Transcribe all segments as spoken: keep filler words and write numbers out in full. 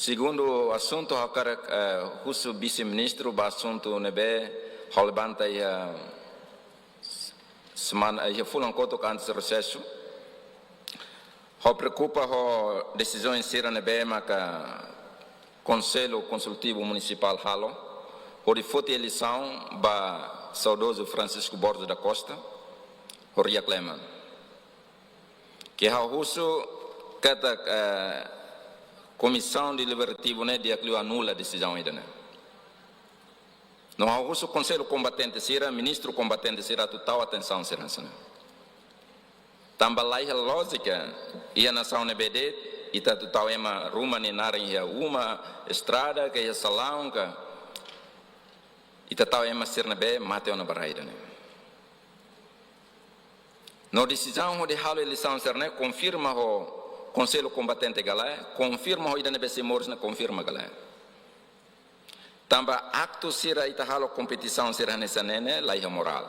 Segundu asuntu, ha'u hakarak, eh, husu vise-ministru ba asuntu ne'ebé ha'u levanta iha semana, iha fulan kotuk antes resesu. Ha'u preokupa ho desizaun sira ne'ebé maka Konsellu Konsultivu Munisipál halo hodi foti eleisaun ba saudozu Francisco Borges da Costa, ho Ria Kleman. Ke ha'u husu katak, eh, Komisaun Deliberativu ne'e di'ak liu anula desizaun ida-ne'e. No ha'u husu konsellu kombatente sira, ministru kombatente sira atu tau atensaun sira hanesan ne'e. Tanba laiha lójika, iha nasaun ne'ebé de'it, ita atu tau ema ruma nia naran iha uma, estrada ka iha salaun ka, ita tau ema sira ne'ebé mate ona ba rai ida-ne'e. No desizaun hodi halo eleisaun sira-ne'e konfirma ho konsellu kombatente ka lae, konfirma ho ida ne'ebé sei moris ne'e konfirma ka lae. Tanba aktu sira ita halo kompetisaun sira hanesan ne'e ne'e laiha morál.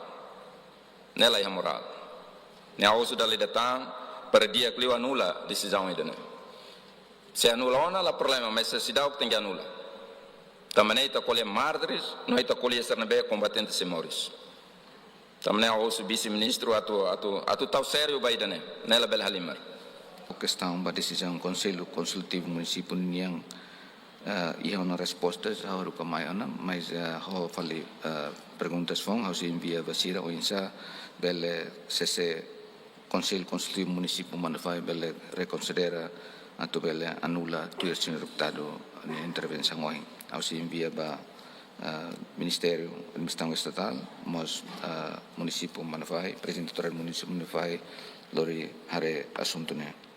Ne'e laiha morál. Ne'e ha'u husu dala ida tan para di'ak liu anula desizaun ida-ne'e. Se anula ona la problema, mas se seidauk tenke anula. Tanba ne'e ita ko'alia mártires, no ita ko'alia sira ne'ebé kombatente sei moris. Tanba ne'e ha'u husu vise-ministru atu, atu, atu tau sériu ba ida-ne'e, ne'e labele halimar. Kestaun ba desizaun Konsellu Konsultivu Munisípiu nian, eh, iha ona resposta, ha'u haruka mai ona, mas, eh, ha'u fali, eh, perguntas foun, ha'u sei envia ba sira oinsá bele se, se Konsellu Konsultivu Munisípiu Manafai bele rekonsidera atu bele anula tuir señór deputadu nia intervensaun ohin. Ha'u sei envia ba, eh, Ministériu Administrasaun Estatál, mós, eh, Munisípiu Manafai, Prezidente Autoridade Munisípiu Manafai, lori haree asuntu ne'e.